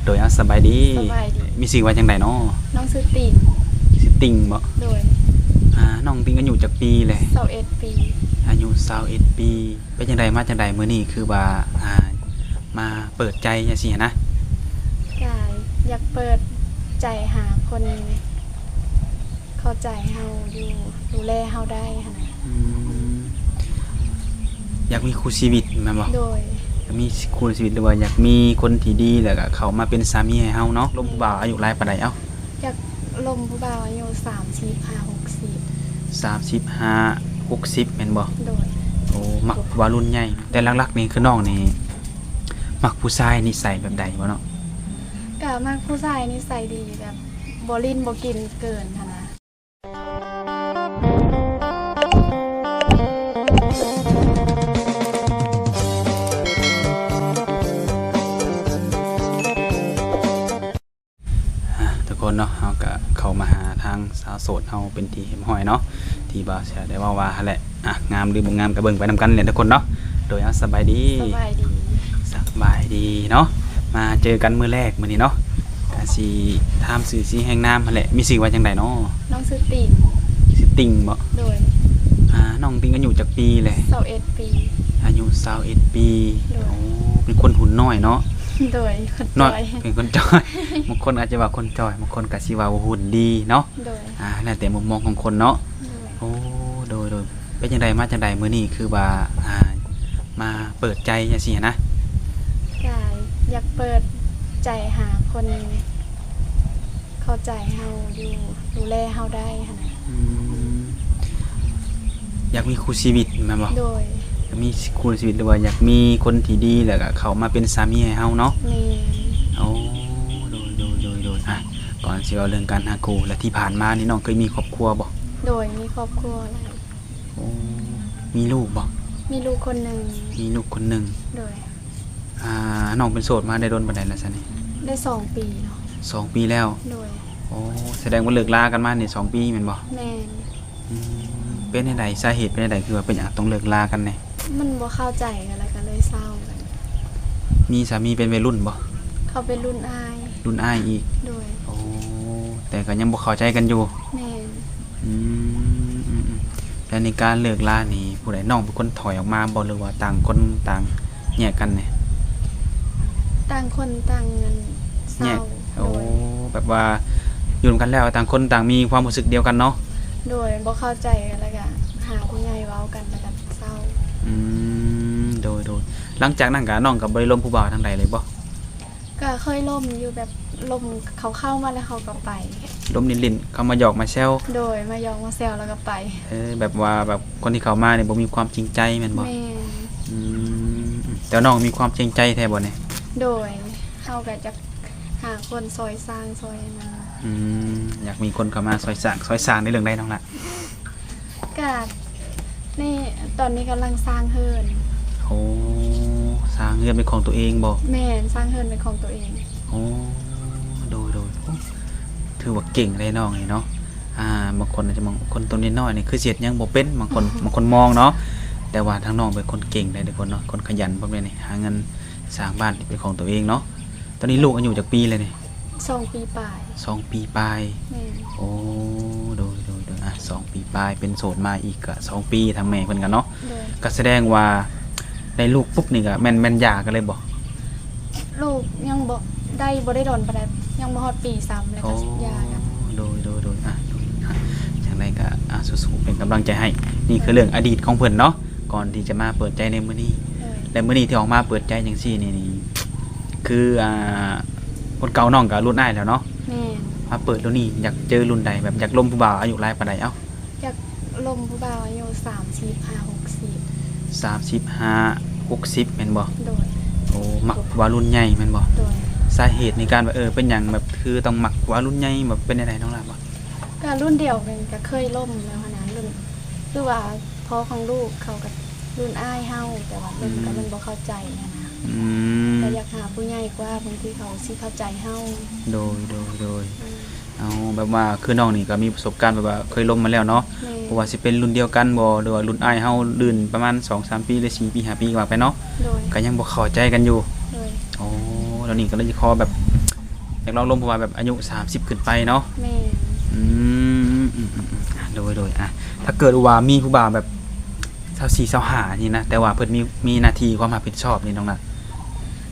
ໂດຍ ເອົາ ສະບາຍດີ. ສະບາຍດີ. ມີຊື່ວ່າຈັ່ງໃດເນາະ? ນ້ອງຊື່ຕິ່ງ. ຊື່ຕິ່ງບໍ? ໂດຍ. ອ່າ ນ້ອງຕິ່ງອາຍຸຈັກປີແຫຼະ? ຊາວເອັດປີ. ອາຍຸຊາວເອັດປີ. ເປັນຈັ່ງໃດ ມາຈັ່ງໃດ ມື້ນີ້ຄືວ່າ ອ່າ ມາເປີດໃຈຈັ່ງຊີ້ຫັ້ນນະ? ກະຢາກເປີດໃຈຫາຄົນ ເຂົ້າໃຈເຮົາຢູ່ ດູແລເຮົາໄດ້ຫັ້ນນະ. ອືມ ຢາກມີຄູ່ຊີວິດແມ່ນບໍ່? ໂດຍ. ຢາກມີຄູ່ຊີວິດ ຫຼືວ່າຢາກມີຄົນທີ່ດີ ແລ້ວກະເຂົ້າມາເປັນສາມີໃຫ້ເຮົາເນາະ. ລົມຜູ້ບ່າວອາຍຸຫຼາຍປານໃດ? ເອົ້າ ຢາກລົມຜູ້ບ່າວອາຍຸສາມສິບຫ້າ ຫົກສິບ. ສາມສິບຫ້າ ຫົກສິບແມ່ນບໍ່? ໂດຍ. ໂອ້ ມັກຜູ້ບ່າວລຸ້ນໃຫຍ່. ແຕ່ຫຼັກໆນີ້ຄືນ້ອງນີ້ມັກຜູ້ຊາຍນິໄສແບບໃດບໍ່ເນາະ? ກະມັກຜູ້ຊາຍນິໄສດີ ແບບບໍ່ຫຼິ້ນບໍ່ກິນເກີນຫັ້ນນະ. ອ່າ ທຸກຄົນເນາະ ເຮົາກະເຂົ້າມາຫາທາງສາວໂສດເຮົາເປັນທີ່ຮຽບຮ້ອຍເນາະ ທີ່ບ່າວເສຍໄດ້ເວົ້າວ່າຫັ້ນແຫຼະ. ອ່າ ງາມຫຼືບໍ່ງາມກະເບິ່ງໄປນຳກັນແຫຼະທຸກຄົນເນາະ. ໂດຍ ເອົາ ສະບາຍດີ. ສະບາຍດີ. ສະບາຍດີເນາະ ມາເຈີກັນມື້ແລກມື້ນີ້ເນາະ ກະຊິຖາມຊື່ ຊິແຮ່ງນາມຫັ້ນແຫຼະ. ມີຊື່ວ່າຈັ່ງໃດເນາະ? ນ້ອງຊື່ຕິ່ງ. ຊື່ຕິ່ງບໍ? ໂດຍ. ອ່າ ນ້ອງຕິ່ງອາຍຸຈັກປີແຫຼະ? ຊາວເອັດປີ. ອາຍຸຊາວເອັດປີ. ໂດຍ. ໂອ້ ເປັນຄົນຫຸ່ນນ້ອຍເນາະ? ໂດຍ ຄົນຈ່ອຍ. ເປັນຄົນຈ່ອຍ. ບາງຄົນອາດຈະວ່າຄົນຈ່ອຍ ບາງຄົນກະຊິວ່າຫຸ່ນດີເນາະ. ໂດຍ. ອ່າ ແລ້ວແຕ່ມຸມມອງຂອງຄົນເນາະ. ໂດຍ. ໂອ້ ໂດຍໆ ເປັນຈັ່ງໃດ ມາຈັ່ງໃດ ມື້ນີ້ຄືວ່າ ອ່າ ມາເປີດໃຈຈັ່ງຊີ້ຫັ້ນນະ? ກະຢາກເປີດໃຈຫາຄົນເຂົ້າໃຈເຮົາຢູ່ ດູແລເຮົາໄດ້ຫັ້ນນະ. ອືມ ຢາກມີຄູ່ຊີວິດແມ່ນບໍ່? ໂດຍ. ຢາກມີຄູ່ຊີວິດ ຫຼືວ່າຢາກມີຄົນທີ່ດີ ແລ້ວກະເຂົ້າມາເປັນສາມີໃຫ້ເຮົາເນາະ? ແມ່ນ. ໂອ້ ໂດຍໆໆໆ. ອ່ະ ກ່ອນຊິເວົ້າເລື່ອງການຫາຄູ່ ແລ້ວທີ່ຜ່ານມານີ້ ນ້ອງເຄີຍມີຄອບຄົວບໍ່? ໂດຍ ມີຄອບຄົວແລ້ວ. ໂອ້ ມີລູກບໍ່? ມີລູກຄົນໜຶ່ງ. ມີລູກຄົນໜຶ່ງ. ໂດຍ. ອ່າ ນ້ອງເປັນໂສດມາໄດ້ດົນປານໃດແລ້ວຊະນີ້? ໄດ້ສອງປີແລ້ວ. ສອງປີແລ້ວ? ໂດຍ. ໂອ້ ສະແດງວ່າເລີກລາກັນມານີ້ສອງປີແມ່ນບໍ່? ແມ່ນ. ອືມ ເປັນແນວໃດ ສາເຫດເປັນແນວໃດ ຄືວ່າເປັນຫຍັງຕ້ອງເລີກລາກັນແດ່? ມັນບໍ່ເຂົ້າໃຈກັນ ແລ້ວກະເລີຍເຊົາກັນ. ມີສາມີເປັນໄວລຸ້ນບໍ່? ເຂົາເປັນລຸ້ນອ້າຍ. ລຸ້ນອ້າຍອີກ? ໂດຍ. ໂອ້ ແຕ່ກະຍັງບໍ່ເຂົ້າໃຈກັນຢູ່? ແມ່ນ. ອືມ ອືມໆ ແລ້ວໃນການເລີກລານີ້ ຜູ້ໃດ ນ້ອງເປັນຄົນຖອຍອອກມາບໍ່ ຫຼືວ່າຕ່າງຄົນຕ່າງແຍກກັນແດ່? ຕ່າງຄົນຕ່າງ ອັນ ແຍກ. ເຊົາ. ໂອ້ ໂດຍ. ແບບວ່າຢູ່ນຳກັນແລ້ວ ຕ່າງຄົນຕ່າງມີຄວາມຮູ້ສຶກດຽວກັນເນາະ? ໂດຍ. ບໍ່ເຂົ້າໃຈກັນ ແລ້ວກະຫາຜູ້ໃຫຍ່ເວົ້າກັນ ແລ້ວກະເຊົາ. ອືມ ໂດຍໆ. ຫຼັງຈາກນັ້ນກະ ນ້ອງກະບໍ່ໄດ້ລົມຜູ້ບ່າວທາງໃດເລີຍບໍ່? ກະເຄີຍລົມຢູ່ ແບບລົມ ເຂົາເຂົ້າມາແລ້ວເຂົາກະໄປ. ລົມຫຼິ້ນໆ ເຂົາມາຫຍອກມາແຊວ. ໂດຍ. ມາຫຍອກມາແຊວແລ້ວກະໄປ. ເອີ ແບບວ່າແບບຄົນທີ່ເຂົ້າມານີ້ບໍ່ມີຄວາມຈິງໃຈແມ່ນບໍ່? ແມ່ນ. ອືມ ແຕ່ນ້ອງມີຄວາມຈິງໃຈແທ້ບໍ່ນີ້? ໂດຍ. ເຮົາກະຈະຫາຄົນຊ່ອຍສ້າງຊ່ອຍຫຍັງ. ອືມ ຢາກມີຄົນເຂົ້າມາຊ່ອຍສ້າງ ຊ່ອຍສ້າງໃນເລື່ອງໃດນ້ອງລະ? ກະນີ້ ຕອນນີ້ກຳລັງສ້າງເຮືອນ. ໂອ້ ສ້າງເຮືອນເປັນຂອງຕົວເອງບໍ່? ແມ່ນ ສ້າງເຮືອນເປັນຂອງຕົວເອງ. ໂອ້ ໂດຍໆ ໂອ້ ຖືວ່າເກັ່ງເດ້ນ້ອງນີ້ເນາະ. ອ່າ ບາງຄົນອາດຈະມອງຄົນຕົວນ້ອຍໆນີ້ຄືຊິເຮັດຫຍັງບໍ່ເປັນ ບາງຄົນ ບາງຄົນມອງເນາະ ແຕ່ວ່າທາງນ້ອງເປັນຄົນເກັ່ງເດ້ທຸກຄົນເນາະ ຄົນຂະຫຍັນ ພວກນີ້ນີ້ ຫາເງິນສ້າງບ້ານເປັນຂອງຕົວເອງເນາະ. ຕອນນີ້ລູກອາຍຸຈັກປີແລ້ວນີ້? ສອງປີປາຍ. ສອງປີປາຍ. ແມ່ນ. ໂອ້ ໂດຍໆໆ ອ່ະ ສອງປີປາຍ ເປັນໂສດມາອີກກະສອງປີ ທາງແມ່ເພິ່ນກະເນາະ. ໂດຍ. ກະສະແດງວ່າໄດ້ລູກປຸບນີ້ກະແມ່ນ ແມ່ນຫຍ່າກັນເລີຍບໍ່? ລູກຍັງບໍ່ໄດ້ ບໍ່ໄດ້ດົນປານໃດ ຍັງບໍ່ຮອດປີຊ້ຳ ແລ້ວກະ ໂອ້ ຫຍ່າກັນ. ໂດຍໆໆ ອ່ະ ຈັ່ງໃດກະ ອ່ະ ສູ້ໆ ເປັນກຳລັງໃຈໃຫ້. ນີ້ຄືເລື່ອງອະດີດຂອງເພິ່ນເນາະ ກ່ອນທີ່ຈະມາເປີດໃຈໃນມື້ນີ້. ໂດຍ. ແລະ ມື້ນີ້ທີ່ອອກມາເປີດໃຈຈັ່ງຊີ້ນີ້ ນີ້ ຄື ອ່າ ຄົນເກົ່ານ້ອງກະລຸ້ນອ້າຍແລ້ວເນາະ. ແມ່ນ. ມາເປີດລຸ້ນນີ້ ຢາກເຈີລຸ້ນໃດ ແບບຢາກລົມຜູ້ບ່າວອາຍຸຫຼາຍປານໃດ? ເອົ້າ ຢາກລົມຜູ້ບ່າວອາຍຸສາມສິບຫ້າ ຫົກສິບ. ສາມສິບຫ້າ ຫົກສິບແມ່ນບໍ່? ໂດຍ. ໂອ້ ມັກຜູ້ບ່າວລຸ້ນໃຫຍ່ແມ່ນບໍ່? ໂດຍ. ສາເຫດໃນການວ່າ ເອີ ເປັນຫຍັງແບບຄືຕ້ອງມັກຜູ້ບ່າວລຸ້ນໃຫຍ່ ແບບເປັນແນວໃດນ້ອງລະ? ກະລຸ້ນດຽວກັນ ກະເຄີຍລົມແລ້ວຫັ້ນນະ ລຸ້ນ ຄືວ່າພໍ່ຂອງລູກເຂົາກະລຸ້ນອ້າຍເຮົາ ແຕ່ວ່າເພິ່ນກະ ອືມ ມັນບໍ່ເຂົ້າໃຈຫັ້ນນະ. ອືມ ກະຢາກຫາຜູ້ໃຫຍ່ກວ່າ ບາງທີເຂົາຊິເຂົ້າໃຈເຮົາ. ໂດຍ ໂດຍ ໂດຍ. ອືມ ເອົາ ແບບວ່າຄືນ້ອງນີ້ກະມີປະສົບການແບບວ່າເຄີຍລົມມາແລ້ວເນາະ. ແມ່ນ. ບໍ່ວ່າຊິເປັນລຸ້ນດຽວກັນບໍ່ ຫຼືວ່າລຸ້ນອ້າຍເຮົາ ລຸ້ນປະມານສອງສາມປີ ຫຼື ສີ່ປີ ຫ້າປີ ກະວ່າໄປເນາະ. ໂດຍ. ກະຍັງບໍ່ເຂົ້າໃຈກັນຢູ່. ໂດຍ. ໂອ້ ແລ້ວນີ້ກະເລີຍຂໍແບບ ຢາກລອງລົມ ເພາະວ່າແບບອາຍຸສາມສິບຂຶ້ນໄປເນາະ. ແມ່ນ. ອືມ ອືມໆໆ ອາ ໂດຍໆ ອາ ຖ້າເກີດວ່າມີຜູ້ບ່າວແບບຊາວສີ່ ຊາວຫ້ານີ້ນະ ແຕ່ວ່າເພິ່ນມີ ມີໜ້າທີ່ຄວາມຮັບຜິດຊອບນີ້ ນ້ອງລະ?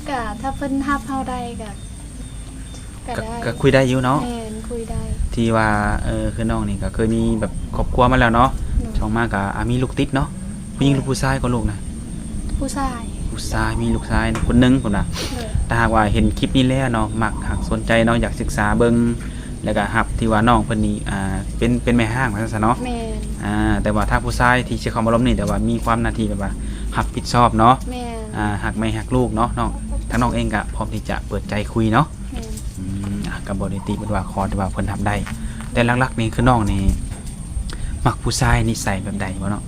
ກະຖ້າເພິ່ນຮັບເຮົາໄດ້ກະ ກະ ກະໄດ້ ກະຄຸຍໄດ້ຢູ່ເນາະ. ແມ່ນ ຄຸຍໄດ້. ທີ່ວ່າ ເອີ ຄືນ້ອງນີ້ກະເຄີຍມີແບບຄອບຄົວມາແລ້ວເນາະ. ໂດຍ. ຊ່ອງມາກະ ອາ ມີລູກຕິດເນາະ. ຜູ້ຍິງ ໂດຍ ຫຼືຜູ້ຊາຍກໍລູກນະ? ຜູ້ຊາຍ. ຜູ້ຊາຍ ມີລູກຊາຍຄົນໜຶ່ງພຸ້ນນະ. ໂດຍ. ຖ້າຫາກວ່າເຫັນຄລິບນີ້ແລ້ວເນາະ ມັກຫາກສົນໃຈເນາະ ຢາກສຶກສາເບິ່ງ ແລ້ວກະຮັບທີ່ວ່ານ້ອງເພິ່ນນີ້ ອາ ເປັນ ເປັນແມ່ຮ້າງວ່າຊັ້ນຊະເນາະ. ແມ່ນ. ອາ ແຕ່ວ່າທາງຜູ້ຊາຍທີ່ຊິເຂົ້າມາລົມນີ້ ແຕ່ວ່າມີຄວາມໜ້າທີ່ແບບວ່າຮັບຜິດຊອບເນາະ. ແມ່ນ. ອາ ຮັກແມ່ຮັກລູກເນາະ ນ້ອງ ທາງນ້ອງເອງກະພ້ອມທີ່ຈະເປີດໃຈຄຸຍເນາະ. ແມ່ນ. ອືມ ອາ ກະບໍ່ໄດ້ຕິ ເພິ່ນວ່າຂໍແຕ່ວ່າເພິ່ນຮັບໄດ້. ແຕ່ຫຼັກໆນີ້ຄືນ້ອງນີ້ມັກຜູ້ຊາຍນິໄສແບບໃດບໍ່ເນາະ?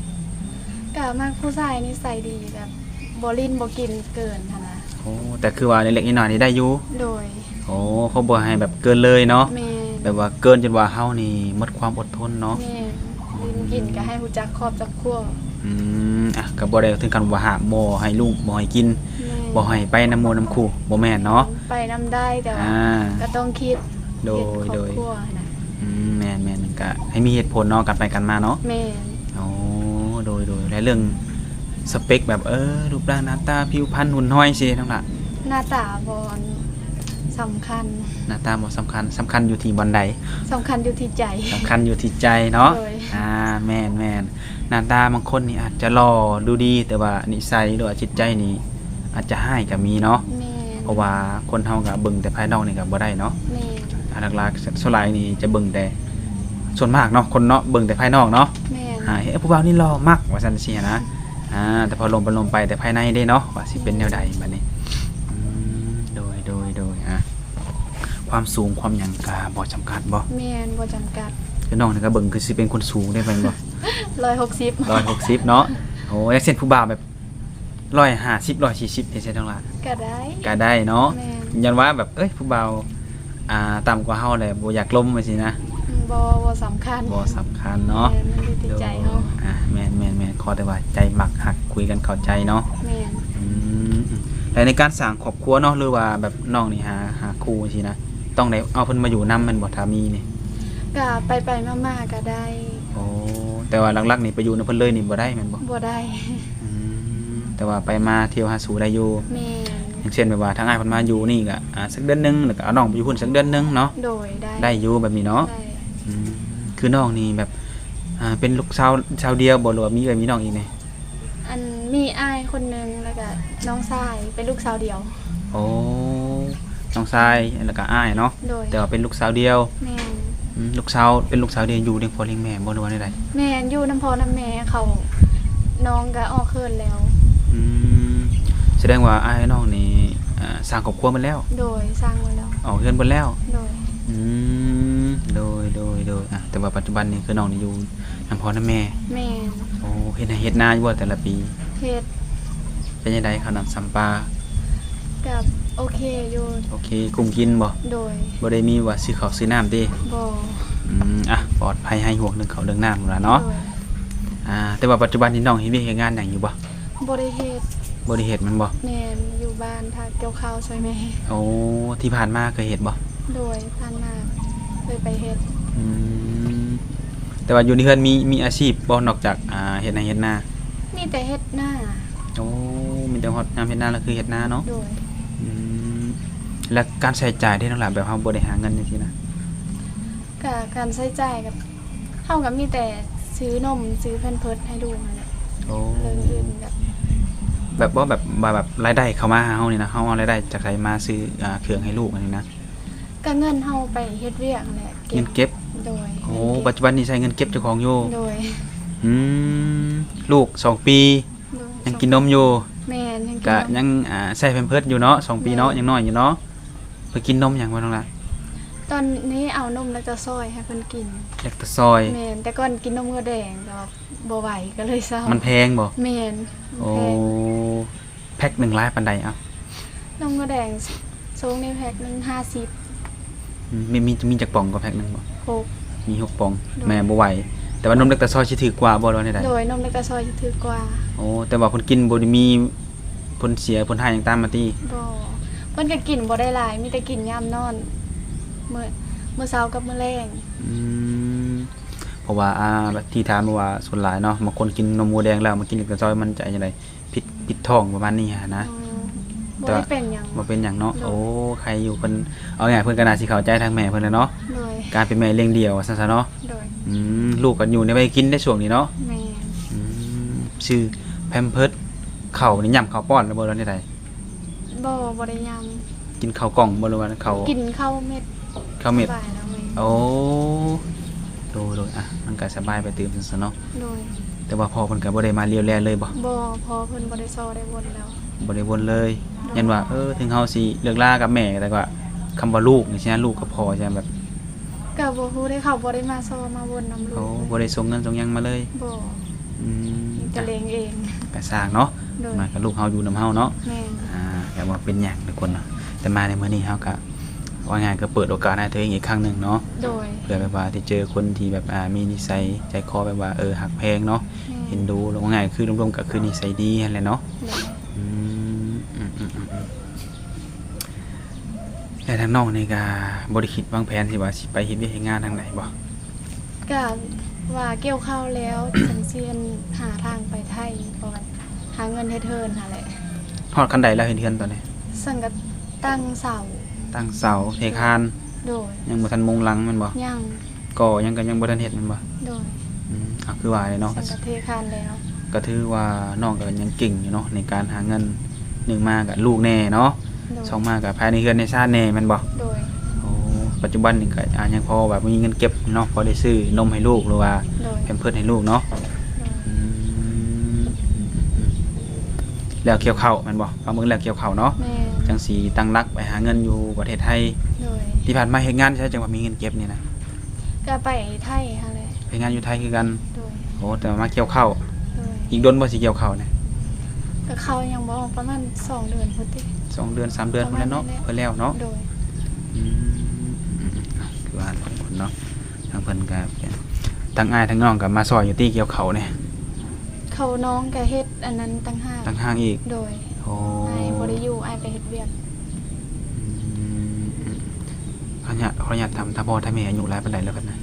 ກະມັກຜູ້ຊາຍນິໄສດີ ແບບບໍ່ຫຼິ້ນບໍ່ກິນເກີນຫັ້ນນະ. ໂອ້ ແຕ່ຄືວ່າເລັກໆນ້ອຍໆນີ້ໄດ້ຢູ່. ໂດຍ. ໂອ້ ເຂົາບໍ່ໃຫ້ແບບເກີນເລີຍເນາະ. ແມ່ນ. ແບບວ່າເກີນຈົນວ່າເຮົານີ້ໝົດຄວາມອົດທົນເນາະ. ແມ່ນ. ຫຼິ້ນກິນກະໃຫ້ຮູ້ຈັກຂອບຈັກຄົວ. ອືມ ອາ ກະບໍ່ໄດ້ເຖິງຂັ້ນວ່າຫ້າມບໍ່ໃຫ້ລຸ້ມ ບໍ່ໃຫ້ກິນ. ແມ່ນ. ບໍ່ໃຫ້ໄປນຳໝູ່ນຳຄູ່ ບໍ່ແມ່ນເນາະ. ໄປນຳໄດ້ ແຕ່ວ່າ ອາ ກະຕ້ອງຄິດ. ໂດຍ ເຮັດຄອບຄົວຫັ້ນນະ. ອືມ ແມ່ນໆ ກະໃຫ້ມີເຫດຜົນເນາະ ການໄປການມາເນາະ. ແມ່ນ. ໂອ້ ໂດຍໆ ແລະເລື່ອງສະເປັກແບບ ເອີ ຮູບຮ່າງໜ້າຕາ ຜິວພັນ ຫຸ່ນຫອຍ ຊີ້ເດ້ ນ້ອງລະ? ໜ້າຕາບໍ່ສຳຄັນ. ໜ້າຕາບໍ່ສຳຄັນ. ສຳຄັນຢູ່ທີ່ບ່ອນໃດ? ສຳຄັນຢູ່ທີ່ໃຈ. ສຳຄັນຢູ່ທີ່ໃຈເນາະ. ໂດຍ. ອາ ແມ່ນໆ ໜ້າຕາບາງຄົນນີ້ອາດຈະຫຼໍ່ດູດີ ແຕ່ວ່ານິໄສ ຫຼືວ່າຈິດໃຈນີ້ອາດຈະຮ້າຍກະມີເນາະ. ແມ່ນ. ເພາະວ່າຄົນເຮົາກະເບິ່ງແຕ່ພາຍນອກນີ້ກະບໍ່ໄດ້ເນາະ. ແມ່ນ. ອາ ຫຼັກໆ ສ່ວນຫຼາຍນີ້ຈະເບິ່ງແຕ່ ສ່ວນມາກເນາະ ຄົນເນາະ ເບິ່ງແຕ່ພາຍນອກເນາະ. ແມ່ນ. ອາ ເຫັນຜູ້ບ່າວນີ້ຫຼໍ່ ມັກ ວ່າຊັ້ນຊີ້ນະ. ອາ ແຕ່ພໍລົມໄປລົມໄປ ແຕ່ພາຍໃນເດ້ເນາະ ວ່າຊິເປັນແນວໃດບາດນີ້. ອືມ ໂດຍໆໆ ອາ ຄວາມສູງຄວາມຫຍັງກະບໍ່ຈຳກັດບໍ່? ແມ່ນ ບໍ່ຈຳກັດ. ຄືນ້ອງນີ້ກະເບິ່ງຄືຊິເປັນຄົນສູງເດ້ແມ່ນບໍ່? ຮ້ອຍຫົກສິບ. ຮ້ອຍຫົກສິບເນາະ. ໂອ້ ຢ່າງເຊັ່ນຜູ້ບ່າວແບບ ຮ້ອຍຫ້າສິບ ຮ້ອຍສີ່ສິບ ຈັ່ງຊີ້ນ້ອງລະ? ກະໄດ້. ກະໄດ້ເນາະ. ແມ່ນ. ຢ້ານວ່າແບບ ເອີຍ ຜູ້ບ່າວ ອ່າ ຕ່ຳກວ່າເຮົາແຫຼະ ບໍ່ຢາກລົມ ຈັ່ງຊີ້ນະ? ອືມ ບໍ່ ບໍ່ສຳຄັນ. ບໍ່ສຳຄັນເນາະ. ແມ່ນ ມັນຢູ່ທີ່ໃຈເຮົາ. ໂດຍ. ອາ ແມ່ນໆໆ ຂໍແຕ່ວ່າໃຈມັກຮັກ ຄຸຍກັນເຂົ້າໃຈເນາະ. ແມ່ນ. ອືມ ແລະໃນການສ້າງຄອບຄົວເນາະ ຫຼືວ່າແບບນ້ອງນີ້ຫາ ຫາຄູ່ ຈັ່ງຊີ້ນະ ຕ້ອງໄດ້ເອົາເພິ່ນມາຢູ່ນຳແມ່ນບໍ່ ຖ້າມີນີ້? ກະໄປໆມາໆກະໄດ້. ໂອ້ ແຕ່ວ່າຫຼັກໆນີ້ໄປຢູ່ນຳເພິ່ນເລີຍນີ້ບໍ່ໄດ້ແມ່ນບໍ່? ບໍ່ໄດ້. ອືມ ແຕ່ວ່າໄປມາທ່ຽວຫາສູ່ໄດ້ຢູ່. ແມ່ນ. ຢ່າງເຊັ່ນແບບວ່າທາງອ້າຍເພິ່ນມາຢູ່ນີ້ກະ ອາ ສັກເດືອນໜຶ່ງ ແລ້ວກະເອົານ້ອງໄປຢູ່ພຸ້ນສັກເດືອນໜຶ່ງເນາະ. ໂດຍ ໄດ້. ໄດ້ຢູ່ແບບນີ້ເນາະ. ໄດ້. ອືມ ຄືນ້ອງນີ້ແບບ ອາ ເປັນລູກສາວ ສາວດຽວບໍ່ ຫຼືວ່າມີເອື້ອຍມີນ້ອງອີກແດ່? ອັນ ມີອ້າຍຄົນໜຶ່ງ ແລ້ວກະນ້ອງຊາຍ ເປັນລູກສາວດຽວ. ໂອ້ ນ້ອງຊາຍ ແລ້ວກະອ້າຍເນາະ. ໂດຍ. ແຕ່ວ່າເປັນລູກສາວດຽວ. ແມ່ນ. ອືມ ລູກສາວ ເປັນລູກສາວດຽວ ຢູ່ນຳພໍ່ລ້ຽງແມ່ບໍ່ ຫຼືວ່າແນວໃດ? ແມ່ນ ຢູ່ນຳພໍ່ນຳແມ່ເຂົາ. ນ້ອງກະອອກເຂີນແລ້ວ. ອືມ ສະແດງວ່າອ້າຍນ້ອງນີ້ ອາ ສ້າງຄອບຄົວໝົດແລ້ວ? ໂດຍ ສ້າງໝົດແລ້ວ. ອອກເຮືອນໝົດແລ້ວ? ໂດຍ. ອືມ ໂດຍໆໆ ອາ ແຕ່ວ່າປັດຈຸບັນນີ້ຄືນ້ອງນີ້ຢູ່ ນຳພໍ່ນຳແມ່. ແມ່ນ. ໂອ້ ເຮັດໄຮ່ເຮັດນາຢູ່ບໍ່ແຕ່ລະປີ? ເຮັດ. ເປັນຈັ່ງໃດເຂົ້ານ້ຳຊຳປາ? ກະໂອເຄຢູ່. ໂອເຄ ກຸ້ມກິນບໍ່? ໂດຍ. ບໍ່ໄດ້ມີວ່າຊື້ເຂົ້າຊື້ນ້ຳຕິ? ບໍ່. ອືມ ອາ ປອດໄພຫາຍຫ່ວງເລື່ອງເຂົ້າເລື່ອງນ້ຳພຸ້ນລະເນາະ. ໂດຍ. ອາ ແຕ່ວ່າປັດຈຸບັນນີ້ນ້ອງເຮັດວຽກເຮັດງານຫຍັງຢູ່ບໍ່? ບໍ່ໄດ້ເຮັດ. ບໍ່ໄດ້ເຮັດແມ່ນບໍ່? ແມ່ນ ຢູ່ບ້ານຖ້າກ່ຽວເຂົ້າຊ່ວຍແມ່. ໂອ້ ທີ່ຜ່ານມາເຄີຍເຮັດບໍ່? ໂດຍ ຜ່ານມາເຄີຍໄປເຮັດ. ອືມ ແຕ່ວ່າຢູ່ໃນເຮືອນມີ ມີອາຊີບບໍ່ ນອກຈາກ ອາ ເຮັດໄຮ່ເຮັດນາ? ມີແຕ່ເຮັດນາ. ໂອ້ ມີແຕ່ຮອດຍາມເຮັດນາລະຄືເຮັດນາເນາະ. ໂດຍ. ອືມ ແລ້ວການໃຊ້ຈ່າຍເດນ້ອງຫຼ້າ ແບບເຮົາບໍ່ໄດ້ຫາເງິນຈັ່ງຊີ້ນະ? ກະການໃຊ້ຈ່າຍກະ ເຮົາກະມີແຕ່ຊື້ນົມ ຊື້ແພມເພີດໃຫ້ລູກຫັ້ນແຫຼະ. ໂອ້ ເລື່ອງອື່ນແບບ ແບບບໍ່ ແບບວ່າແບບລາຍໄດ້ເຂົ້າມາຫາເຮົານີ້ນະ ເຮົາເອົາລາຍໄດ້ຈາກໃສມາຊື້ ອາ ເຄື່ອງໃຫ້ລູກອັນນີ້ນະ? ກະເງິນເຮົາໄປເຮັດວຽກຫັ້ນແຫຼະ ເກັບ. ເງິນເກັບ. ໂດຍ. ໂອ້ ເງິນເກັບ. ປັດຈຸບັນນີ້ໃຊ້ເງິນເກັບເຈົ້າຂອງຢູ່. ໂດຍ. ອືມ ລູກສອງປີ. ໂດຍ. ຍັງກິນນົມຢູ່. ແມ່ນ ຍັງກິນນົມ. ກະຍັງ ອາ ໃສ່ແພມເພີດຢູ່ເນາະ ສອງປີເນາະ. ໂດຍ. ຍັງນ້ອຍຢູ່ເນາະ. ເພິ່ນກິນນົມຫຍັງບໍ່ນ້ອງລະ? ຕອນນີ້ເອົານົມແລັກຕາຊອຍໃຫ້ເພິ່ນກິນ. ແລັກຕາຊອຍ. ແມ່ນ ແຕ່ກ່ອນກິນນົມງົວແດງ ແຕ່ວ່າບໍ່ໄຫວ ກະເລີຍເຊົາ. ມັນແພງບໍ່? ແມ່ນ ມັນແພງ. ໂອ້ ແພັກໜຶ່ງຫຼາຍປານໃດເອົາ? ນົມງົວແດງ ໂຊງນີ້ແພັກໜຶ່ງຫ້າສິບ. ອືມ ມີ ມີ ມີຈັກປ່ອງກໍແພັກໜຶ່ງບໍ່? ຫົກ. ມີຫົກປ່ອງ. ໂດຍ. ແມ່ບໍ່ໄຫວ ແຕ່ວ່ານົມແລັກຕາຊອຍຊິຖືກກວ່າບໍ່ ຫຼືວ່າແນວໃດ? ໂດຍ ນົມແລັກຕາຊອຍຊິຖືກກວ່າ. ໂອ້ ແຕ່ວ່າເພິ່ນກິນບໍ່ໄດ້ມີ ຜົນເສຍຜົນຮ້າຍຫຍັງຕາມມາຕິ? ບໍ່ ເພິ່ນກະກິນບໍ່ໄດ້ຫຼາຍ ມີແຕ່ກິນຍາມນອນ. ມື້ ມື້ເຊົ້າກັບມື້ແລງ. ອືມ ເພາະວ່າ ອ່າ ທີ່ຖາມວ່າສ່ວນຫຼາຍເນາະ ບາງຄົນກິນນົມໝູແດງແລ້ວມາກິນເລັກຕາຊອຍ ມັນຈະຈັ່ງໃດ ຜິດ ຜິດທ້ອງປະມານນີ້ຫັ້ນນະ. ອືມ ແຕ່ວ່າບໍ່ໄດ້ເປັນຫຍັງ ບໍ່ເປັນຫຍັງເນາະ. ໂດຍ ໂອ້ ໃຄຢູ່. ເພິ່ນ ເອົາງ່າຍໆ ເພິ່ນກໍໜ້າຊິເຂົ້າໃຈທາງແມ່ເພິ່ນແຫຼະເນາະ. ໂດຍ ການເປັນແມ່ລ້ຽງດ່ຽວວ່າຊັ້ນຊະເນາະ. ໂດຍ ອືມ ລູກກໍຢູ່ໃນໄວກິນໃນຊ່ວງນີ້ເນາະ. ແມ່ນ. ອືມ ຊື້ແພມເພີດ ເຂົ້ານີ້ຫຍ້ຳເຂົ້າປ້ອນແລ້ວບໍ່ ຫຼືວ່າແນວໃດ? ບໍ່ ບໍ່ໄດ້ຫຍ້ຳ. ກິນເຂົ້າກ່ອງບໍ່ ຫຼືວ່າເຂົ້າ ກິນເຂົ້າເມັດ. ເຂົ້າເມັດ. ສະບາຍແລ້ວແມ່. ໂອ້ ໂດຍໆ ອ່ະ ມັນກໍສະບາຍໄປຕື່ມຊັ້ນຊະເນາະ. ໂດຍ ແຕ່ວ່າພໍ່ເພິ່ນກໍບໍ່ໄດ້ມາຫຼຽວແລເລີຍບໍ່? ບໍ່ ພໍ່ເພິ່ນບໍ່ໄດ້ຊໍ້ໄດ້ວົນແລ້ວ. ບໍ່ໄດ້ວົນເລີຍ. ໂດຍ ຢ້ານວ່າ ເອີ ເຖິງເຮົາຊິເລີກລາກັບແມ່ ແຕ່ວ່າຄຳວ່າລູກນີ້ຊິນະ ລູກກັບພໍ່ຈະແບບ ກໍບໍ່ຮູ້ເດ້ ເຂົາບໍ່ໄດ້ມາຊໍ້ມາວົນນຳລູກ. ໂອ້ ເລີຍ ບໍ່ໄດ້ສົ່ງເງິນສົ່ງຫຍັງມາເລີຍ. ບໍ່. ອືມ ມີແຕ່ລ້ຽງເອງ. ກະຊ່າງເນາະ. ໂດຍ ມາກັບລູກເຮົາຢູ່ນຳເຮົາເນາະ. ແມ່ນ. ອ່າ ແຕ່ວ່າເປັນຫຍັງທຸກຄົນເນາະ ແຕ່ມາໃນມື້ນີ້ເຮົາກະ ວ່າງ່າຍກໍເປີດໂອກາດໃຫ້ຕົວເອງອີກຄັ້ງໜຶ່ງເນາະ. ໂດຍ ເພື່ອແບບວ່າໄດ້ເຈີຄົນທີ່ແບບ ອ່າ ມີນິໄສໃຈຄໍແບບວ່າ ເອີ ຮັກແພງເນາະ. ແມ່ນ. ເອັນດູ ແລ້ວວ່າງ່າຍຄືລວມໆກໍຄືນິໄສດີຫັ້ນແຫຼະເນາະ. ໂດຍ ອືມ ອືມໆໆໆ ແລ້ວທາງນ້ອງນີ້ກະບໍ່ໄດ້ຄິດວາງແຜນທີ່ວ່າຊິໄປເຮັດວຽກເຮັດງານທາງໃດບໍ່? ກະວ່າກ່ຽວເຂົ້າແລ້ວ ຈັ່ງຊິຫາທາງໄປໄທ ເພາະວ່າຫາເງິນເຮັດເຮືອນຫັ້ນແຫຼະ. ຮອດຂັ້ນໃດແລ້ວເຮັດເຮືອນຕອນນີ້? ສັງກະຕັ້ງເສົາ. ຕັ້ງເສົາ ເທຄານ. ໂດຍ ຍັງບໍ່ທັນມຸງຫຼັງແມ່ນບໍ່? ຍັງ. ກໍຍັງ ກໍຍັງບໍ່ທັນເຮັດແມ່ນບໍ່? ໂດຍ ອືມ ເອົາ ຄືວ່າເນາະ ສັງກະເທຄານແລ້ວ. ກໍຖືວ່ານ້ອງກໍຍັງເກັ່ງຢູ່ເນາະ ໃນການຫາເງິນ ໜຶ່ງມາກໍລູກແດ່ເນາະ. ໂດຍ ສອງມາກໍພາຍໃນເຮືອນໃນຊານແດ່ແມ່ນບໍ່? ໂດຍ ໂອ້ ປັດຈຸບັນນີ້ກໍ ອ່າ ຍັງພໍແບບມີເງິນເກັບເນາະ ພໍໄດ້ຊື້ນົມໃຫ້ລູກ ຫຼືວ່າ ໂດຍ ແພມເພີດໃຫ້ລູກເນາະ. ໂດຍ ອືມ ແລ້ວກ່ຽວເຂົ້າແມ່ນບໍ່? ປາໝຶກແລ້ວກ່ຽວເຂົ້າເນາະ. ແມ່ນ. ຈັ່ງຊິຕັ້ງຫຼັກໄປຫາເງິນຢູ່ປະເທດໄທ. ໂດຍ ທີ່ຜ່ານມາເຮັດງານໃສ ຈັ່ງວ່າມີເງິນເກັບນີ້ນະ? ກໍໄປໄທຫັ້ນແຫຼະ. ໄປເຮັດງານຢູ່ໄທຄືກັນ. ໂດຍ ໂອ້ ແຕ່ວ່າມາກ່ຽວເຂົ້າ. ໂດຍ ອີກດົນບໍ່ຊິກ່ຽວເຂົ້ານີ້? ກໍເຂົ້າຍັງບໍ່ອອກ ປະມານສອງເດືອນພຸ້ນຕິ. ສອງເດືອນ ສາມເດືອນພຸ້ນແຫຼະເນາະ. ປະມານນັ້ນແຫຼະ. ເພິ່ນແລ້ວເນາະ. ໂດຍ ອືມ ຄືວ່າທຸກຄົນເນາະ ທາງເພິ່ນກໍ ທາງອ້າຍທາງນ້ອງກໍມາຊ່ອຍຢູ່ຕິ ກ່ຽວເຂົ້ານີ້? ເຂົ້າ ນ້ອງກໍເຮັດອັນນັ້ນຕ່າງຫາກ. ຕ່າງຫາກອີກ. ໂດຍ ໂອ້ ອ້າຍບໍ່ໄດ້ຢູ່ ອ້າຍໄປເຮັດວຽກ. ອືມ ຂໍອະນຸຍາດ ຂໍອະນຸຍາດຖາມ ທາງພໍ່ທາງແມ່ອາຍຸຫຼາຍປານໃດແລ້ວບັດນີ້?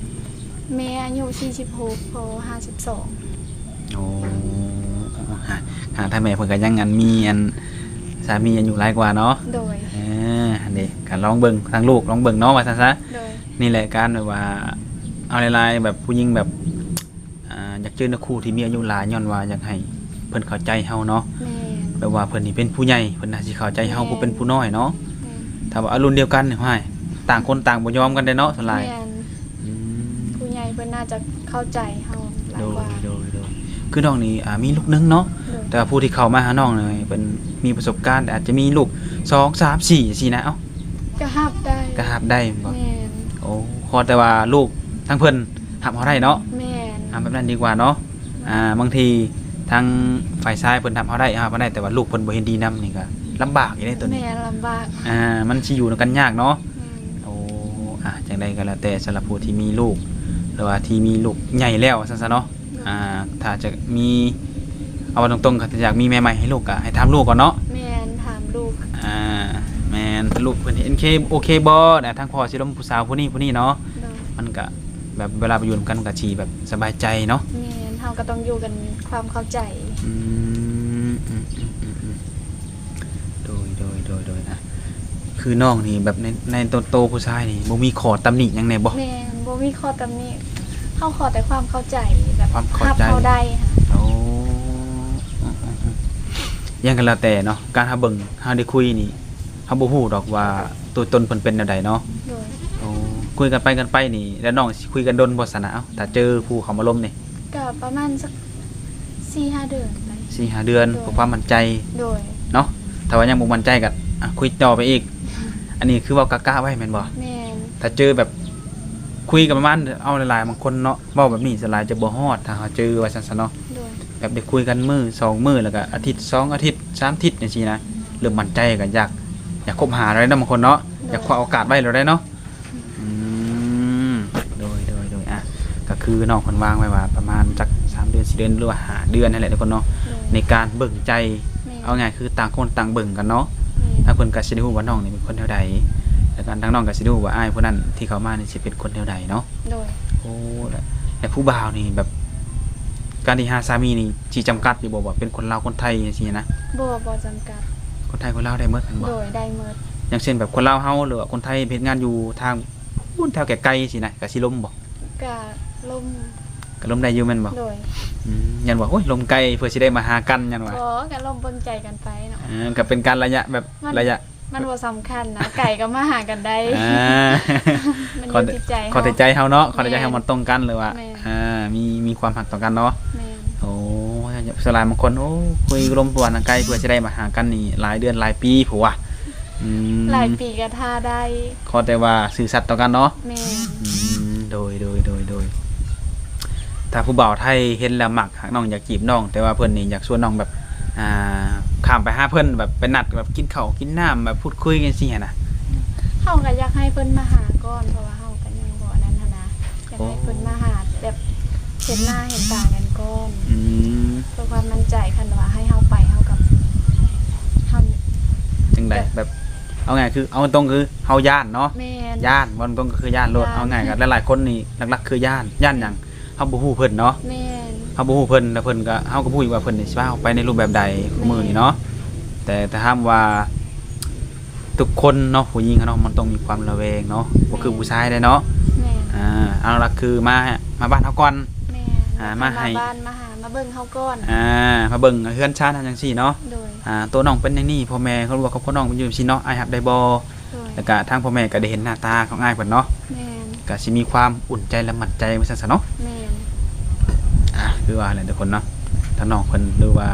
ແມ່ອາຍຸສີ່ສິບຫົກ ພໍ່ຫ້າສິບສອງ. ໂອ້ ຫາ ຫາ ທາງແມ່ເພິ່ນກໍຍັງ ອັນ ມີ ອັນ ສາມີອາຍຸຫຼາຍກວ່າເນາະ. ໂດຍ ເອີ ຫັ້ນເດ ກໍລອງເບິ່ງທາງລູກ ລອງເບິ່ງເນາະ ວ່າຊັ້ນຊະ. ໂດຍ ນີ້ແຫຼະ ການແບບວ່າ ເອົາຫຼາຍໆ ແບບຜູ້ຍິງແບບ ອ່າ ຢາກເຈີເນື້ອຄູ່ທີ່ມີອາຍຸຫຼາຍ ຍ້ອນວ່າຢາກໃຫ້ເພິ່ນເຂົ້າໃຈເຮົາເນາະ. ແມ່ນ. ແບບວ່າເພິ່ນນີ້ເປັນຜູ້ໃຫຍ່ ເພິ່ນໜ້າຊິເຂົ້າໃຈເຮົາ. ແມ່ນ. ຜູ້ເປັນຜູ້ນ້ອຍເນາະ. ແມ່ນ. ຖ້າວ່າ ອ່າ ລຸ້ນດຽວກັນ ຫ້ວຍ ຕ່າງຄົນຕ່າງບໍ່ຍອມກັນເດ້ເນາະ ສ່ວນຫຼາຍ. ແມ່ນ. ອືມ ຜູ້ໃຫຍ່ເພິ່ນໜ້າຈະເຂົ້າໃຈເຮົາຫຼາຍກວ່າ. ໂດຍ ໂດຍ ໂດຍ ຄືນ້ອງນີ້ ອ່າ ມີລູກໜຶ່ງເນາະ. ໂດຍ ແຕ່ວ່າຜູ້ທີ່ເຂົ້າມາຫານ້ອງນີ້ ເພິ່ນມີປະສົບການ ອາດຈະມີລູກສອງ ສາມ ສີ່ ຈັ່ງຊີ້ນະ. ເອົ້າ ກໍຮັບໄດ້. ກໍຮັບໄດ້ແມ່ນບໍ່? ແມ່ນ. ໂອ້ ຂໍແຕ່ວ່າລູກທາງເພິ່ນຮັບເຮົາໄດ້ເນາະ. ແມ່ນ. ເອົາແບບນັ້ນດີກວ່າເນາະ. ອ່າ ບາງທີທາງຝ່າຍຊາຍເພິ່ນຮັບເຮົາໄດ້ ຮັບເຮົາໄດ້ ແຕ່ວ່າລູກເພິ່ນບໍ່ເຫັນດີນຳນີ້ກໍລຳບາກອີກເດ້ໂຕນີ້. ແມ່ນ ລຳບາກ. ອ່າ ມັນຊິຢູ່ນຳກັນຍາກເນາະ. ແມ່ນ. ໂອ້ ອ່າ ຈັ່ງໃດກໍແລ້ວແຕ່ ສຳລັບຜູ້ທີ່ມີລູກ ຫຼືວ່າທີ່ມີລູກໃຫຍ່ແລ້ວວ່າຊັ້ນຊະເນາະ. ໂດຍ. ອ່າ ຖ້າຈະມີ ເອົາເວົ້າຕົງໆ ຖ້າຢາກມີແມ່ໃໝ່ໃຫ້ລູກກໍໃຫ້ຖາມລູກກ່ອນເນາະ. ແມ່ນ ຖາມລູກ. ອ່າ ແມ່ນ ລູກເພິ່ນເຫັນເຄ ໂອເຄບໍ່ ທາງພໍ່ຊິລົມຜູ້ສາວຜູ້ນີ້ຜູ້ນີ້ເນາະ. ໂດຍ. ມັນກໍແບບເວລາໄປຢູ່ນຳກັນກໍຊິແບບສະບາຍໃຈເນາະ. ແມ່ນ ເຮົາກໍຕ້ອງຢູ່ກັນຄວາມເຂົ້າໃຈ. ອືມ ອືມໆ ໂດຍ ໂດຍ ໂດຍ ໂດຍ ອ່ະ ຄືນ້ອງນີ້ແບບໃນ ໃນໂຕ ໂຕຜູ້ຊາຍນີ້ບໍ່ມີຂໍ້ຕຳໜິຫຍັງແດ່ບໍ່? ແມ່ນ ບໍ່ມີຂໍ້ຕຳໜິ ເຮົາຂໍແຕ່ຄວາມເຂົ້າໃຈ ແບບຄວາມເຂົ້າໃຈ ຮັບເຮົາໄດ້. ໂອ້ ຫຍັງກໍແລ້ວແຕ່ເນາະ ການເຮົາເບິ່ງ ເຮົາໄດ້ຄຸຍນີ້ ເຮົາບໍ່ຮູ້ດອກວ່າຕົວຕົນເພິ່ນເປັນແນວໃດເນາະ. ໂດຍ. ໂອ້ ຄຸຍກັນໄປກັນໄປນີ້ ແລ້ວນ້ອງຊິຄຸຍກັນດົນບໍ່ຊັ້ນນະ? ເອົ້າ ຖ້າເຈີຜູ້ເຂົ້າມາລົມນີ້ ກໍປະມານສັກສີ່ຫ້າເດືອນໄປ. ສີ່ຫ້າເດືອນ. ໂດຍ. ເພື່ອຄວາມໝັ້ນໃຈ. ໂດຍ. ເນາະ ຖ້າວ່າຍັງບໍ່ໝັ້ນໃຈກໍ ອ່ະ ຄຸຍຕໍ່ໄປອີກ. ອັນນີ້ຄືເວົ້າກະໆໄວ້ແມ່ນບໍ່? ແມ່ນ. ຖ້າເຈີແບບຄຸຍກັນປະມານ ເອົາຫຼາຍໆ ບາງຄົນເນາະ ເວົ້າແບບນີ້ສ່ວນຫຼາຍຈະບໍ່ຮອດ ຖ້າເຮົາເຈີວ່າຊັ້ນຊະເນາະ. ໂດຍ. ແບບໄດ້ຄຸຍກັນມື້ສອງມື້ ແລ້ວກໍອາທິດສອງອາທິດສາມອາທິດຈັ່ງຊີ້ນະ ເລີ່ມໝັ້ນໃຈກໍຢາກ ຢາກຄົບຫາແລ້ວເນາະ ບາງຄົນເນາະ. ໂດຍ. ຢາກຄວ້າໂອກາດໄວ້ແລ້ວເດ້ເນາະ. ອືມ ໂດຍ ໂດຍ ໂດຍ ອ່ະ ກໍຄືນ້ອງເພິ່ນວາງໄວ້ວ່າປະມານຈັກສາມເດືອນ ສີ່ເດືອນ ຫຼືວ່າຫ້າເດືອນຫັ້ນແຫຼະທຸກຄົນເນາະ. ໂດຍ. ໃນການເບິ່ງໃຈ. ແມ່ນ. ເອົາງ່າຍຄືຕ່າງຄົນຕ່າງເບິ່ງກັນເນາະ. ແມ່ນ. ທາງເພິ່ນກໍຊິໄດ້ຮູ້ວ່ານ້ອງນີ້ເປັນຄົນແນວໃດ. ແລ້ວກໍທາງນ້ອງກໍຊິຮູ້ວ່າອ້າຍຜູ້ນັ້ນທີ່ເຂົ້າມານີ້ຊິເປັນຄົນແນວໃດເນາະ. ໂດຍ. ໂອ້ ແລ້ວ ແລ້ວຜູ້ບ່າວນີ້ແບບ ການທີ່ຫາສາມີນີ້ຊິຈຳກັດຢູ່ບໍ່ ວ່າເປັນຄົນລາວຄົນໄທຈັ່ງຊີ້ນະ? ບໍ່ ບໍ່ຈຳກັດ. ຄົນໄທຄົນລາວໄດ້ໝົດແມ່ນບໍ່? ໂດຍ ໄດ້ໝົດ. ຢ່າງເຊັ່ນແບບຄົນລາວເຮົາ ຫຼືວ່າຄົນໄທເຮັດງານຢູ່ທາງພຸ້ນແຖວໄກໆຊີ້ນະ ກໍຊິລົມບໍ່? ກະລົມ ກະລົມໄດ້ຢູ່ແມ່ນບໍ່? ໂດຍ. ອືມ ຢ້ານວ່າ ໂອ້ຍ ລົມໄກເພື່ອຊິໄດ້ມາຫາກັນ ຢ້ານວ່າ. ບໍ່ ກະລົມເບິ່ງໃຈກັນໄປເນາະ. ເອີ ກະເປັນການໄລຍະແບບ ມັນ ໄລຍະ ມັນບໍ່ສຳຄັນນະ ໄກກໍມາຫາກັນໄດ້. ອ່າ ມັນຢູ່ທີ່ໃຈເຮົາ ເຂົ້າໃຈເຮົາເນາະ ເຂົ້າໃຈເຮົາ ແມ່ນ ມັນຕົງກັນ ຫຼືວ່າ ແມ່ນ ອ່າ ມີ ມີຄວາມຮັກຕໍ່ກັນເນາະ. ແມ່ນ. ໂອ້ ສ່ວນຫຼາຍບາງຄົນ ໂອ້ ຄຸຍລົມຕົວະນະ ໄກເພື່ອຊິໄດ້ມາຫາກັນນີ້ ຫຼາຍເດືອນຫຼາຍປີພຸ້ນວ່າ. ອືມ ຫຼາຍປີກໍຖ້າໄດ້ ຂໍແຕ່ວ່າຊື່ສັດຕໍ່ກັນເນາະ. ແມ່ນ. ອືມ ໂດຍ ໂດຍ ໂດຍ ໂດຍ. ຖ້າຜູ້ບ່າວໄທເຫັນແລ້ວມັກ ຫາກນ້ອງຢາກຈີບນ້ອງ ແຕ່ວ່າເພິ່ນນີ້ຢາກຊວນນ້ອງແບບ ອ່າ ຂ້າມໄປຫາເພິ່ນ ແບບໄປນັດ ແບບກິນເຂົ້າກິນນ້ຳ ແບບພູດຄຸຍກັນຊີ້ຫັ້ນນະ? ເຮົາກໍຢາກໃຫ້ເພິ່ນມາຫາກ່ອນ ເພາະວ່າເຮົາກໍຍັງບໍ່ອັນນັ້ນຫັ້ນນະ ຢາກໃຫ້ເພິ່ນມາຫາ ໂອ້ ແບບເຫັນໜ້າເຫັນຕາກັນກ່ອນ. ອືມ ເພື່ອຄວາມໝັ້ນໃຈ ຄັນວ່າໃຫ້ເຮົາໄປ ເຮົາກໍ ເຮົາຈັ່ງໃດ ແບບ ແບບ ເອົາງ່າຍຄື ເອົາຕົງໆຄືເຮົາຢ້ານເນາະ. ແມ່ນ. ຢ້ານ ເວົ້າຕົງໆກໍຄືຢ້ານໂລດ. ຢ້ານ. ເອົາງ່າຍກໍຫຼາຍໆຄົນນີ້ຫຼັກໆຄືຢ້ານ. ຢ້ານຫຍັງ? ເຮົາບໍ່ຮູ້ເພິ່ນເນາະ. ແມ່ນ. ເຮົາບໍ່ຮູ້ເພິ່ນ ແລ້ວເພິ່ນກໍ ເຮົາກໍບໍ່ຮູ້ອີກວ່າເພິ່ນຊິພາເຮົາໄປໃນຮູບແບບໃດ ແມ່ນ ມື້ນີ້ເນາະ. ແຕ່ ແຕ່ຖ້າຫາກວ່າທຸກຄົນເນາະ ຜູ້ຍິງເຮົາເນາະ ມັນຕ້ອງມີຄວາມລະແວງເນາະ ບໍ່ຄື ແມ່ນ ຜູ້ຊາຍເດ້ເນາະ. ແມ່ນ. ອ່າ ເອົາຫຼັກໆຄືມາ ມາບ້ານເຮົາກ່ອນ. ແມ່ນ. ອ່າ ມາໃຫ້ ມາບ້ານ ມາຫາ ມາເບິ່ງເຮົາກ່ອນ. ອ່າ ມາເບິ່ງເຮືອນຊານເຮົາຈັ່ງຊີ້ເນາະ. ໂດຍ. ອ່າ ໂຕນ້ອງເປັນຢ່າງນີ້ ພໍ່ແມ່ເຂົາ ຫຼືວ່າຄອບຄົວນ້ອງເປັນຢູ່ຈັ່ງຊີ້ເນາະ ອ້າຍຮັບໄດ້ບໍ່? ໂດຍ. ແລ້ວກະທາງພໍ່ແມ່ກໍໄດ້ເຫັນໜ້າຕາຂອງອ້າຍເພິ່ນເນາະ. ແມ່ນ. ກໍຊິມີຄວາມອຸ່ນໃຈ ແລະ ໝັ້ນໃຈວ່າຊັ້ນຊະເນາະ. ແມ່ນ. ອ່າ ຄືວ່າແຫຼະທຸກຄົນເນາະ ທາງນ້ອງເພິ່ນ ຫຼືວ່າ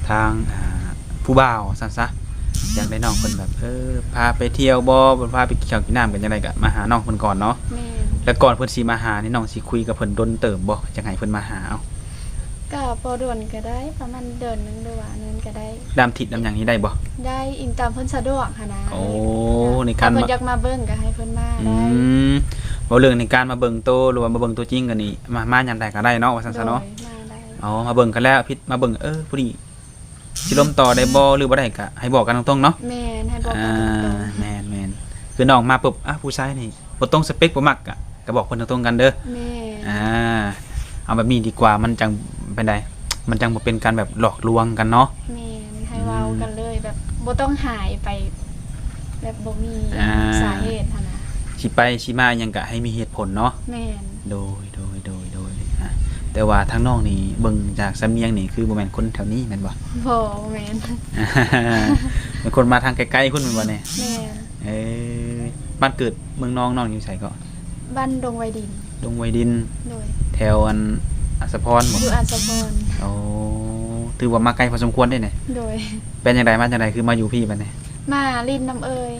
ທາງ ອ່າ ຜູ້ບ່າວວ່າຊັ້ນຊະ ຢາກໄດ້ນ້ອງເພິ່ນແບບ ເອີ ພາໄປທ່ຽວບໍ່ ເພິ່ນພາໄປກິນເຂົ້າກິນນ້ຳກັນຈັ່ງໃດ ກໍມາຫານ້ອງເພິ່ນກ່ອນເນາະ. ແມ່ນ. ແລ້ວກ່ອນເພິ່ນຊິມາຫານີ້ ນ້ອງຊິຄຸຍກັບເພິ່ນດົນເຕີບບໍ່ ຈັ່ງໃຫ້ເພິ່ນມາຫາ? ເອົາ ກໍບໍ່ດົນກໍໄດ້ ປະມານເດືອນໜຶ່ງ ຫຼືວ່ານັ້ນກໍໄດ້. ດຳທິດດຳຫຍັງນີ້ໄດ້ບໍ່? ໄດ້ ອີງຕາມເພິ່ນສະດວກຫັ້ນນະ. ໂອ້ ໃນການ ຖ້າເພິ່ນ ມາ ຢາກມາເບິ່ງກໍໃຫ້ເພິ່ນມາ ອື ໄດ້. ເວົ້າເລື່ອງໃນການມາເບິ່ງໂຕ ຫຼືວ່າມາເບິ່ງຕົວຈິງກໍນີ້ ມາ ມາຍາມໃດກໍໄດ້ເນາະ ວ່າຊັ້ນຊະເນາະ. ໂດຍ ມາໄດ້. ອໍ ມາເບິ່ງກັນແລ້ວ ຜິດ ມາເບິ່ງ ເອີ ຜູ້ນີ້ຊິລົມຕໍ່ໄດ້ບໍ່ ຫຼືບໍ່ໄດ້ກໍໃຫ້ບອກກັນຕົງໆເນາະ. ແມ່ນ ໃຫ້ບອກກັນຕົງໆ. ອ່າ ແມ່ນໆ ຄືນ້ອງມາປຶບ ອ່າ ຜູ້ຊາຍນີ້ ບໍ່ຕົງສະເປັກ ບໍ່ມັກ ກະ ກະບອກເພິ່ນຕົງໆກັນເດີ. ແມ່ນ. ອ່າ ເອົາແບບນີ້ດີກວ່າ ມັນຈັ່ງເປັນໃດ ມັນຈັ່ງບໍ່ເປັນການແບບຫຼອກລວງກັນເນາະ. ແມ່ນ. ໃຫ້ເວົ້າກັນເລີຍ ອືມ ແບບບໍ່ຕ້ອງຫາຍໄປ ແບບບໍ່ມີ ອ່າ ສາເຫດຫັ້ນນະ. ຊິໄປຊິມາຫຍັງກະໃຫ້ມີເຫດຜົນເນາະ. ແມ່ນ. ໂດຍ ໂດຍ ໂດຍ ໂດຍ. ອ່າ ແຕ່ວ່າທາງນ້ອງນີ້ເບິ່ງຈາກສຳນຽງນີ້ ຄືບໍ່ແມ່ນຄົນແຖວນີ້ແມ່ນບໍ່? ບໍ່ ບໍ່ແມ່ນ. ເປັນຄົນມາທາງໄກໆພຸ້ນແມ່ນບໍ່ນີ້? ແມ່ນ. ເອີ ບ້ານເກີດເມືອງນອງ ນ້ອງຢູ່ໃສເກາະ? ບ້ານດົງໄວດິນ. ດົງໄວດິນ. ໂດຍ. ແຖວອັນ ອາດສະພອນບໍ່? ຢູ່ອາດສະພອນ. ໂອ້ ຖືວ່າມາໄກພໍສົມຄວນເດ້ນີ້. ໂດຍ. ເປັນຈັ່ງໃດ ມາຈັ່ງໃດ ຄືມາຢູ່ພີ້ບັດນີ້? ມາຫຼິ້ນນຳເອື້ອຍ.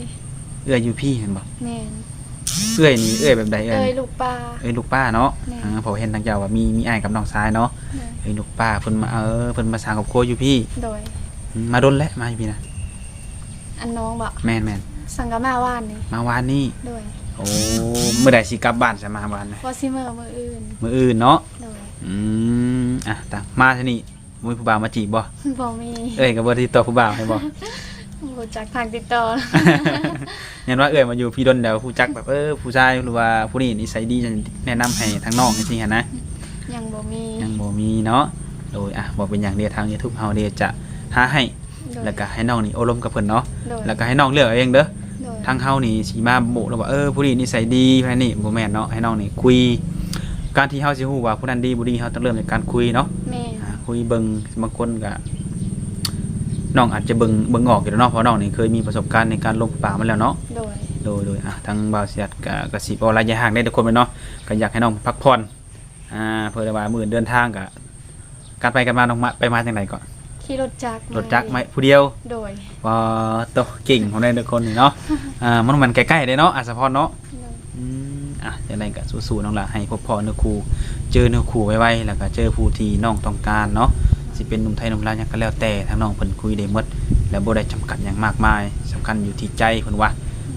ເອື້ອຍຢູ່ພີ້ແມ່ນບໍ່? ແມ່ນ. ເອື້ອຍນີ້ເອື້ອຍແບບໃດ? ເອື້ອຍ ເອື້ອຍລູກປ້າ. ເອື້ອຍລູກປ້າເນາະ. ແມ່ນ. ອ່າ ເພາະເຫັນທາງເຈົ້າວ່າມີ ມີອ້າຍກັບນ້ອງຊາຍເນາະ. ໂດຍ. ເອື້ອຍລູກປ້າ ເພິ່ນມາ ເອີ ເພິ່ນມາສ້າງຄອບຄົວຢູ່ພີ້. ໂດຍ. ອືມ ມາດົນແລ້ວ ມາຢູ່ພີ້ນະ? ອັນນ້ອງບໍ? ແມ່ນໆ. ສັງກະມາວານນີ້. ມາວານນີ້? ໂດຍ. ໂອ້ ມື້ໃດຊິກັບບ້ານຊະ ມາວານນະ? ວ່າຊິເມືອມື້ອື່ນ. ມື້ອື່ນເນາະ? ໂດຍ. ອືມ ອ່ະ ຕາ ມາເທື່ອນີ້ ບໍ່ມີຜູ້ບ່າວມາຈີບບໍ່? ບໍ່ມີ. ເອື້ອຍກໍບໍ່ໄດ້ຕິດຕໍ່ຜູ້ບ່າວໃຫ້ບໍ່? ບໍ່ຮູ້ຈັກທາງຕິດຕໍ່. ຍ້ອນວ່າເອື້ອຍມາຢູ່ພີ້ດົນແລ້ວ ຮູ້ຈັກແບບ ເອີ ຜູ້ຊາຍ ຫຼືວ່າຜູ້ນີ້ນິໄສດີ ແນະນຳໃຫ້ທາງນ້ອງຈັ່ງຊີ້ຫັ້ນນະ? ຍັງບໍ່ມີ. ຍັງບໍ່ມີເນາະ. ໂດຍ. ອ່ະ ບໍ່ເປັນຫຍັງເດ ທາງຢູທູບເຮົາເດຈະຫາໃຫ້. ໂດຍ. ແລ້ວກະໃຫ້ນ້ອງນີ້ໂອ້ລົມກັບເພິ່ນເນາະ. ໂດຍ. ແລ້ວກະໃຫ້ນ້ອງເລືອກເອົາເອງເດີ. ໂດຍ. ທາງເຮົານີ້ຊິມາໂບກແລ້ວວ່າ ເອີ ຜູ້ນີ້ນິໄສດີ ຜູ້ນັ້ນນີ້ ບໍ່ແມ່ນເນາະ. ໃຫ້ນ້ອງນີ້ຄຸຍ ການທີ່ເຮົາຊິຮູ້ວ່າຜູ້ນັ້ນດີບໍ່ດີ ເຮົາຕ້ອງເລີ່ມຈາກການຄຸຍເນາະ. ແມ່ນ. ອ່າ ຄຸຍເບິ່ງ ບາງຄົນກະ ນ້ອງອາດຈະເບິ່ງ ເບິ່ງອອກຢູ່ແລ້ວເນາະ ເພາະນ້ອງນີ້ເຄີຍມີປະສົບການໃນການລົມປາມາແລ້ວເນາະ. ໂດຍ. ໂດຍ ໂດຍ. ອ່າ ທາງບ່າວສິລັດກະ ກະຊິເວົ້າຫຼາຍຢ່າງໃຫ້ເດີທຸກຄົນເນາະ ກະຢາກໃຫ້ນ້ອງພັກຜ່ອນ ອ່າ ເພິ່ນວ່າມື້ອື່ນເດີນທາງກະ ການໄປການມານ້ອງມະ ໄປມາຈັ່ງໃດເກາະ? ຂີ່ລົດຈັກມາ. ລົດຈັກມາຜູ້ດຽວ? ໂດຍ. ປາໂຕ ເກັ່ງຂອງແນວເດີຄົນນີ້ເນາະ. ອ່າ ມັນ ມັນໃກ້ໆເດ້ເນາະ ອາດສະພອນເນາະ. ໂດຍ. ອືມ ອ່ະ ຈັ່ງໃດກະສູ້ໆນ້ອງລະ ໃຫ້ພົບພໍ້ເນື້ອຄູ່ ເຈີເນື້ອຄູ່ໄວໆ ແລ້ວກະເຈີຜູ້ທີ່ນ້ອງຕ້ອງການເນາະ. ຊິເປັນໜຸ່ມໄທໜຸ່ມລາວຫຍັງກະແລ້ວແຕ່ທາງນ້ອງເພິ່ນຄຸຍໄດ້ໝົດ ແລະ ບໍ່ໄດ້ຈຳກັດຫຍັງມາກມາຍ ສຳຄັນຢູ່ທີ່ໃຈເພິ່ນວ່າ.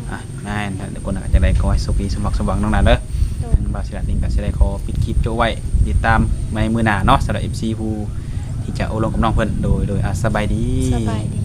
ອ່ະ ແມ່ນ ທຸກຄົນ ຈັ່ງໃດກໍໃຫ້ໂຊກດີ ສົມຫວັງ ສົມຫວັງນ້ອງນາເດີ. ໂດຍ. ທາງບ່າວສິລັດນີ້ກໍຊິໄດ້ຂໍປິດຄລິບໂຈະໄວ້ ຕິດຕາມໃນມື້ໜ້າເນາະ ສຳລັບເອັຟຊີຜູ້ທີ່ຈະໂອ້ລົມກັບນ້ອງເພິ່ນ. ໂດຍ ໂດຍ ອ່າ ສະບາຍດີ. ສະບາຍດີ.